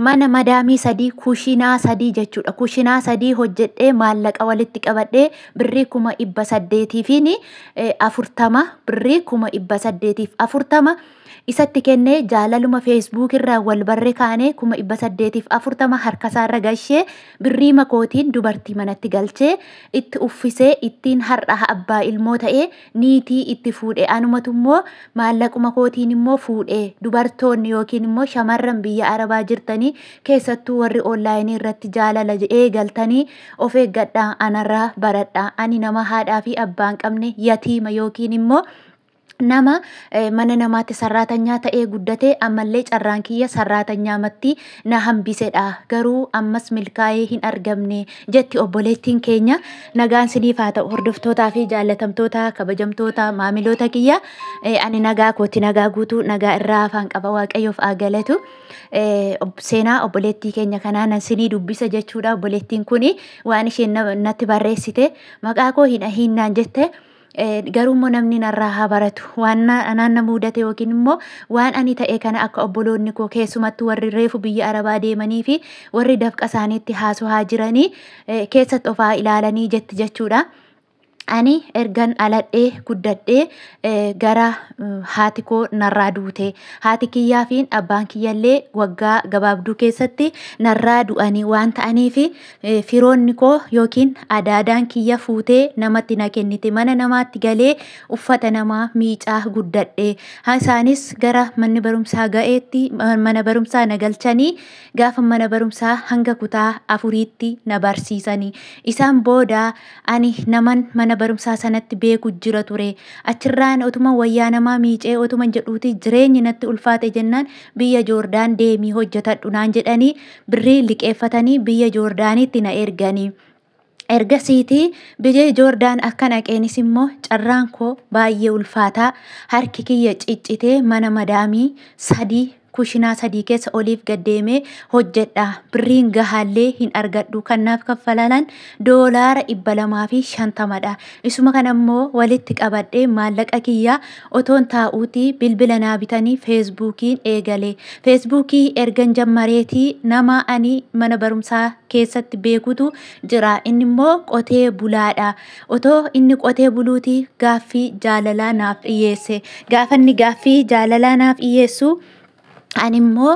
Mana madaamii 3, kushinaa 3 jechuudha. Kushinaa 3 hojjedhee maallaqa walitti qabadhee birrii 840,000, birrii 840,000 isatti kennee, jaalaluma Feesbuuk irraa wal barre kaanee 840,000 harkasaarra gashee, birrii makootiin dubartii manatti galchee, itti uffisee, ittiin har'a abbaa ilmoo ta'ee niitii itti fuudhe. Anumatu immoo maallaquma kootiin immoo fuudhe. Dubartoonni yookiin immoo shamarran biyya arabaa jirtanii, keessattuu warri onlaayinii irratti jaalala eegaltanii, of eeggadhaa, anarraa baradhaa. Ani nama haadhaa fi abbaan qabne, yatiima yookiin immoo nama mana namaatti sarraatanyaa ta'ee guddatee, ammallee carraan kiyya sarraatanyaamatti na hambisedha. Garuu ammas milkaa'ee hin argamne jetti obboleettiin keenya. Nagaan siniif haa ta'u, hordoftootaa fi jaallatamtoota, kabajamtoota maamiloota kiyya. Ani nagaa kooti, nagaa guutuu, nagaa irraa afaan qaba, Waaqayyoof haa galatu. Seenaa obboleettii keenya kanaa nan sinii dubbisa jechuudha. Obboleettiin kuni waan isheen natti barreessite, maqaa koo hin ahinnaan jette. Garuu immoo namni narraa haa baratu, waan anaan na mudate yookiin immoo waan ani ta'e kana, akka obboloonni koo, keessumattuu warri reefu biyya arabaa deemanii fi warri dafqa isaaniitti haasawaa jiranii, keessatti ofaa ilaalanii jetti jechuudha. Ani ergan aladhee guddadhee gara haati koo narraa duute. Haati kiyyaa fi abbaan kiyyallee waggaa gabaabduu keessatti narraa du'anii waan ta'aniif, firoonni koo yookiin adaadaan kiyya fuutee namatti na kennite. Mana namaatti galee uffata namaa miicaa guddadhe. Isaanis gara manni barumsaa ga'eetti mana barumsaa na galchanii, gaafa mana barumsaa hanga kutaa 4tti na barsiisanii. Isaan booda ani naman mana barumsaa sanatti beeku jira ture. Achirraan otuma wayyaa namaa miicee otuma jedhuuti jireenyi natti ulfaate jennaan, biyya Joordaan deemii hojjetadhu naan jedhanii, birrii liqeeffatanii biyya Joordaanitti na erganii. Ergasiitii biyya Joordaan akka dhaqeenis immoo carraan koo baay'ee ulfaataa, harki kiyya ciccitee mana madaamii 3, kushinaa 3 keessa oliif gaddeemee hojjedha. Birriin gahaallee hin argadhu. Kanaaf kaffalalan doolaara 250dha. Isuma kana immoo walitti qabadhee maallaqa kiyyaa otoon taa'uutii bilbila naa bitanii Feesbuukiin eegale. Feesbuukii ergan jammareetii nama ani mana barumsaa keessatti beekutu jira. Inni immoo qotee bulaadha. Otoo inni qotee buluutii gaaffii jaalalaa naaf dhiyyeesse. Gaafa inni gaaffii jaalalaa naaf dhiyyeessu ani immoo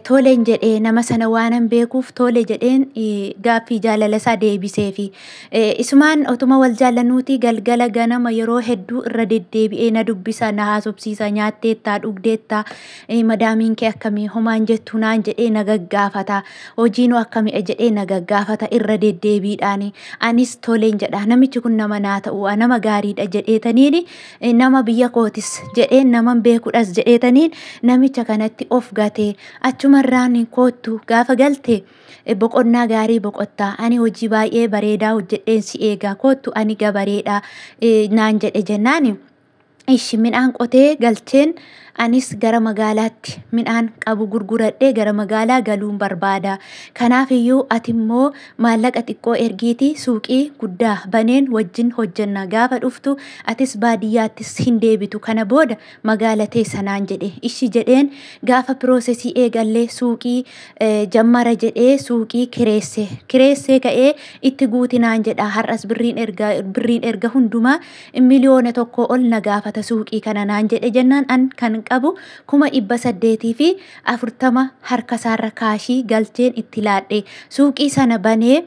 toleen jedhee, nama sana waanan beekuuf tole jedheen gaaffii jaalala isaa deebiseefi. Isumaan otuma wal jaalannuuti galgala ganama yeroo hedduu irra deddeebi'ee na dubbisa, na haasofsiisa, nyaatteettaa, dhugdeettaa, madaamiin kee akkamii, homaan jettu naan jedhee na gaggaafata. Hojiinoo akkamii jedhee na gaggaafata irra deddeebiidhaan. Anis toleen jedha. Namichi kun nama naa ta'u, nama gaariidha jedheetaniin, nama biyya kootis jedheen, naman beekudhas jedheetaniin namicha kanatti of gate. Achumarraan koottu, gaafa galte boqonnaa gaarii boqottaa, ani hojii baay'ee bareedaa hojjedheen si eegaa, koottu, ani gabareedha naan jedhe jennaani. Ishi, midhaan qotee galcheen anis gara magaalaatti midhaan qabu gurguradhee gara magaalaa galuun barbaada. Kanaaf iyyuu ati immoo maallaqa xiqqoo ergiitii suuqii guddaa baneen wajjin hojjenna. Gaafa dhuftu atis baadiyyaattis hin deebitu. Kana booda magaala teessa naan jedhe. Ishi jedheen, gaafa piroosesii eegallee suuqii jammara jedhee suuqii kireesse. Kireessee ka'ee itti guuti naan jedha. Har'as birriin erga hundumaa 1 miliyoona ol na gaafata suuqii kana naan jedhe jennaan, an kan qabu 840,000 harkasaarra kaashii galcheen itti laadhe. Suuqii sana banee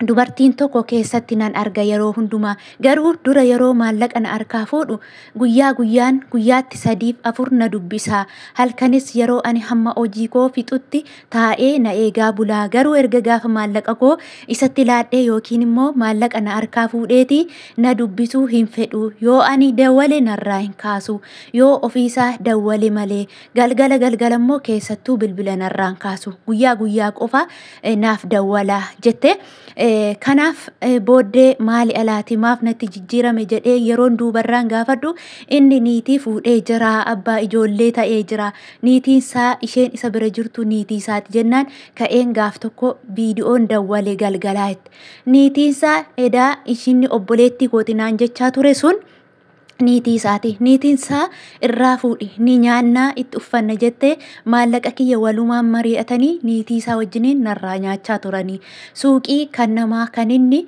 dubartiin tokko keessatti nan arga yeroo hundumaa. Garuu dura yeroo maallaqa na harkaa fuudhu guyyaa guyyaan, guyyaatti sadiif afur na dubbisa. Halkanis yeroo ani hamma hojii koo fixutti taa'ee na eegaa bulaa. Garuu erga gaafa maallaqa koo isatti laadhee yookiin immoo maallaqa na harkaa fuudheeti na dubbisuu hin fedhu. Yoo ani dawwale narraa hin kaasu, yoo ofiisaa dawwale malee. Galgala galgala immoo keessattuu bilbila narraa hin kaasu, guyyaa guyyaa qofa naaf dawwala jette. Kanaaf booddee maali alaati, maaf natti jijjiirame jedhee yeroon duubarraan gaafadhu, inni niitii fuudhee jira, abbaa ijoollee ta'ee jira, niitiin isaa isheen isa bira jirtu niitii isaati jennaan, ka'een gaaf tokko viidiyoon dawwale galgalaa itti. Niitiin isaa edaa ishiin obboleettii kooti naan jechaa ture sun Niitii isaati. Niitiin isaa irraa fuudhi ni nyaannaa itti uffanna jettee maallaqa kiyya walumaan mari'atanii niitii isaa wajjiniin narraa nyaachaa turanii. Suuqii kan namaa kan inni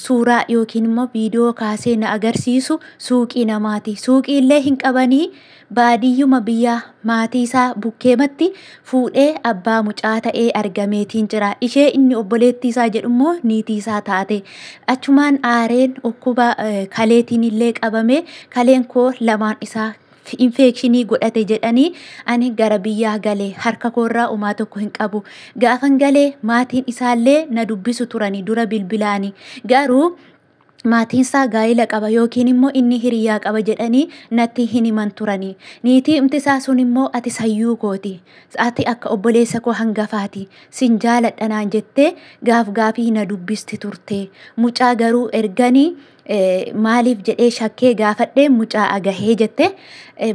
suuraa yookiin immoo viidiyoo kaasee na agarsiisu suuqii namaati. Suuqii illee hin qabanii, baadiyyuma biyyaa maatii isaa bukkeematti fuudhee abbaa mucaa ta'ee argameetiin jira. Ishee inni obboleettii isaa jedhummoo niitii isaa taate. Achumaan aareen dhukkuba kaleetiin illee qabame, kaleen koo lamaan isaa infekshinii godhate jedhanii ani gara biyyaa galee harka koorraa umaa tokko hin qabu. Gaafan galee maatiin isaallee na dubbisu turanii dura bilbilaani. Garuu maatiin isaa gaa'ila qaba yookiin immoo inni hiriyaa qaba jedhanii natti hin himan turanii. Niitii isaa sun immoo ati sayyuu kooti. Ati akka obboleessa koo hangafaati. Sin jaaladha naan jettee gaaf gaafii na dubbisti turte. Mucaa garuu erganii maaliif jedhee shakkee gaafadhee mucaa agahee jette.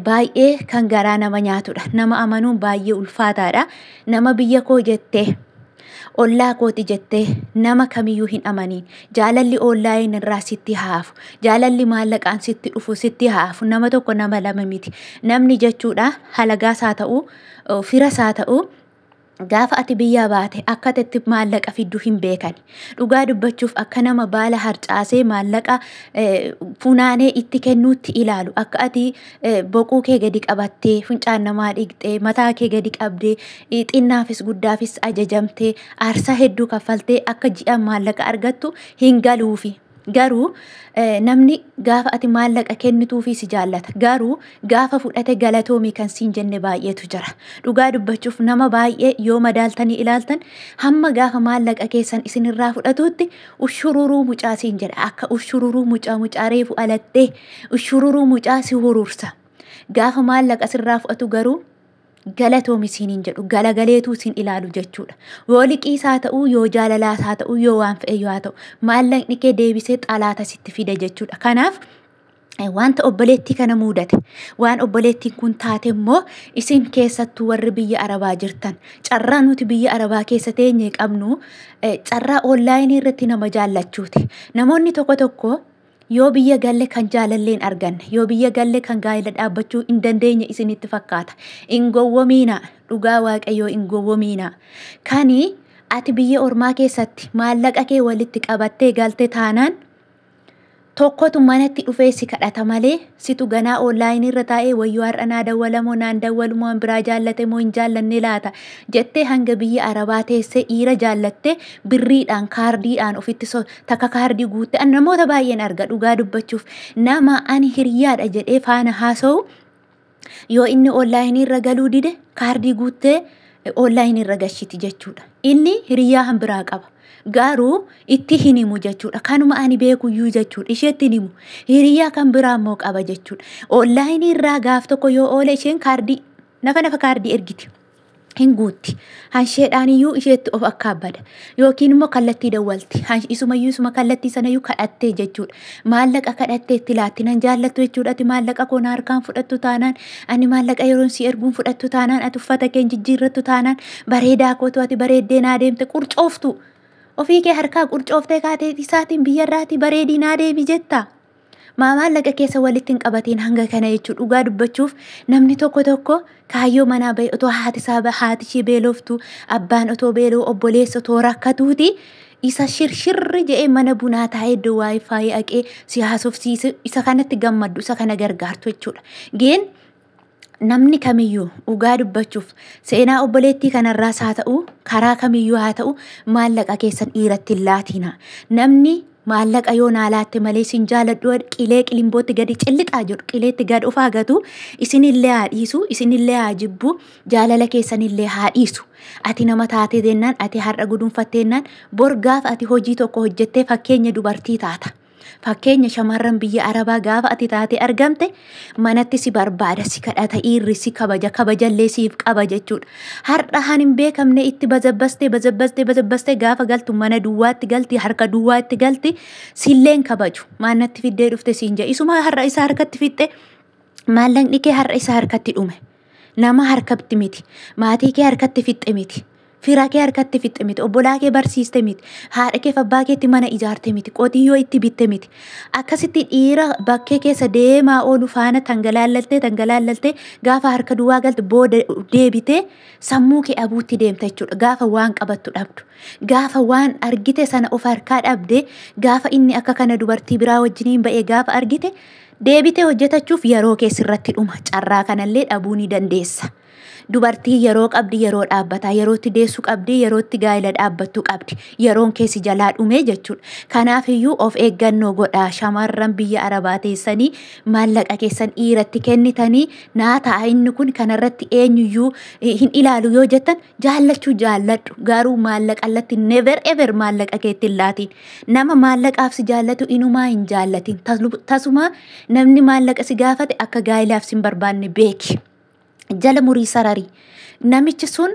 Baay'ee kan garaa nama nyaatudha. Nama amanuun baay'ee ulfaataadha. Nama biyya koo jettee, ollaa kooti jettee nama kamiyyuu hin amaniin. Jaalalli onlaayin irraa sitti haafu. Jaalalli maallaqaan sitti dhufu sitti haafu. Nama tokko, nama lama miti. Namni jechuudha, halagaas haa ta'u, firas haa ta'u, gaafa ati biyyaa baate akka itti maallaqa fiddu hin beekan. Dhugaa dubbachuuf akka nama baala harcaasee maallaqa funaanee itti kennuutti ilaalu. Akka ati boquu kee gadi qabattee, funcaan namaa dhiqxee, mataa kee gadi qabdee, xinnaafis guddaafis ajajamtee, aarsaa hedduu kaffaltee akka ji'a maallaqa argattu hin galuufi. Garuu namni gaafa ati maallaqa kennituufi si jaallata. Garuu gaafa fudhate galatoomii kan siin jenne baay'eetu jira. Dhugaa dubbachuuf nama baay'ee yoo madaaltanii ilaaltan, hamma gaafa maallaqa keessan isinirraa fudhatutti ushururuu mucaa siin jedha. Akka ushururuu mucaa, mucaa reefu alattee ushururuu mucaa si hurursa. Gaafa maallaqa sirraa fudhatu garuu galatoomi siin hin jedhu, galagaleetuu siin ilaalu jechuudha. Yoo liqiis haa ta'u, yoo jaalalaas haa ta'u, yoo waan fe'e yoo haa ta'u, maallaqni kee deebisee xalaata sitti fida jechuudha. Kanaaf wanta obboleettii kana mudate, waan obboleettiin kun taate immoo isin keessattuu warri biyya Arabaa jirtan, carraa nuti biyya Arabaa keessa teenye qabnu carraa onlaayinii irratti nama jaallachuuti. Namoonni tokko tokko yoo biyya galle kan jaalalleen arganne, yoo biyya galle kan gaa'ela dhaabbachuu hin dandeenye isinitti fakkaata. Hin gowwomiina, dhugaa Waaqayyoo hin gowwomiina. Kani ati biyya ormaa keessatti maallaqa kee walitti qabattee galte taanaan tokkotu manatti dhufee si kadhata malee situ ganaa onlaayinii irra taa'ee wayyoo har'a naa dawwalamoo naan dawwalumoo, an biraa jaallate moo hin jaallanne laata jettee hanga biyya Arabaa teessee dhiira jaallattee birriidhaan kaardiidhaan ofitti takka kaardii guutte. Ani namoota baay'een arga, dhugaa dubbachuuf nama ani hiriyaadha jedhee faana haasa'u yoo inni onlaayinii irra galuu dide kaardii guuttee onlaayinii irra gashiti jechuudha. Inni hiriyaa hanbiraa qaba. Garuu itti hin himu jechuudha. Kanuma ani beekuyyuu jechuudha. Isheetti hin himu. Hiriyaa kan biraa immoo qaba jechuudha. Onlaayinii irraa gaaf tokko yoo oole isheen kaardii nafa nafa kaardii ergiti. Hin guutti. Hansheedhaan iyyuu isheetti of akkaabbada. Yookiin immoo kallattii dawwalti. Isumayyuu isuma kallattii sanayyuu kadhattee jechuudha. Maallaqa kadhattee itti laatti, nan jaallattu jechuudha. Ati maallaqa koo na harkaan fudhattu taanaan, ani maallaqa yeroon si erguun fudhattu taanaan, ati uffata kee jijjiirrattu taanaan, bareedaa kootu ati bareeddee naa deemte qurcooftu. Ofii kee harkaa qurcooftee kaatee isaatiin biyyarraatii bareedii naa deemi jetta. Maa maallaqa keessa walitti hin qabatiin hanga kana jechuudha. Dhugaa dubbachuuf namni tokko tokko kaayyoo manaa bahe otoo haati isaa haati ishee beeloftu, abbaan otoo beeloo, obboleessa otoo rakkatuuti isa shirshirri jedhee mana bunaa taa'ee iddoo waayifaayi haqee si haasofsiise, isa kanatti gammaddu, isa kana gargaartu jechuudha. Geen namni kamiyyuu dhugaa dubbachuuf seenaa obboleettii kanarraas haa ta'u, karaa kamiyyuu haa ta'u, maallaqa keessan dhiiratti hin laatina. Namni maallaqa yoo naa laatte malee sin jaaladhu qilee qilimbootti gadi cillixaa jedhu, qileetti gad ofaa gatu, isinillee haa dhiisu, isinillee haa jibbu, jaalala keessanillee haa dhiisu. Ati nama taatee jennaan, ati har'a guduunfatteennaan, bor gaafa ati hojii tokko hojjettee fakkeenya dubartii taata. Fakkeenya shamarran biyya Arabaa gaafa ati taatee argamte manatti si barbaada, si kadhata, dhiirri si kabaja, kabajallee siif qaba jechuudha. Har'a han hin beekamne itti bazabbastee bazabbastee bazabbastee gaafa galtu mana duwwaatti galti, harka duwwaatti galti, silleen kabaju. Maannatti fiddee dhufte siin jedha. Isuma har'a isa harkatti fixxe, maallaqni kee har'a isa harkatti dhume. Nama harkatti miti. Maatii kee harkatti fixxe miti. Fira kee harkatti fixxe miti, obbolaa kee barsiiste miti, haadha kee fi abbaa keetti mana ijaarte miti, qotiyyoo itti bitte miti. Akkasitti dhiira bakkee keessa deemaa oolu faana tangalaallaltee tangalaallaltee gaafa harka duwwaa galte booda deebitee sammuu kee abuutti deemta jechuudha. Gaafa waan qabattu dhabdu, gaafa waan argite sana of harkaa dhabde, gaafa inni akka kana dubartii biraa wajjiniin ba'ee gaafa argite deebitee hojjetachuuf yeroo keessirratti dhuma, carraa kanallee dhabuu ni dandeessa. Dubartii yeroo qabdi, yeroo dhaabbataa, yerootti deessu qabdi, yerootti gaa'ela dhaabbattu qabdi, yeroon keessi jalaa dhumee jechuudha. Kanaaf iyyuu of eeggannoo godhaa. Shamarran biyya arabaa teessanii maallaqa keessan dhiiratti kennitanii naa ta'a inni kun kanarratti eenyuyyuu hin ilaalu yoo jettan, jaallachuu jaalladhu, garuu maallaqa allatti never ever maallaqa keetti hin laatiin. Nama maallaqaaf si jaallatu inumaa hin jaallatin. Tasuma namni maallaqa si gaafate akka gaa'ilaaf si hin barbaanne beeki. Jala murii sararii. Namichi sun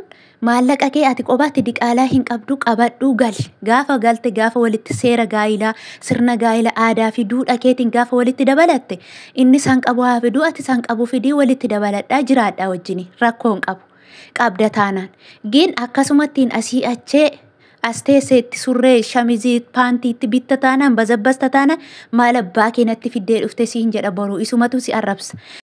maallaqa kee ati qobaatti diqaalaa hin qabdu, qabadhuu gali. Gaafa galte, gaafa walitti seera gaa'ilaa, sirna gaa'ila aadaa fi duudhaa keetiin gaafa walitti dabalatte, inni san qabu haa fiduu, ati san qabu fidii, walitti dabaladhaa jiraadhaa wajjini, rakkoo hin qabu. Qabda taanaan. Gin akkasumattiin asii achee as teesseetti surree shamizii paantiitti bitta taanaan, bazabbasta taanaan, maal abbaa keenatti fiddee dhufte siin jedha, boruu isumatu si arrabsa.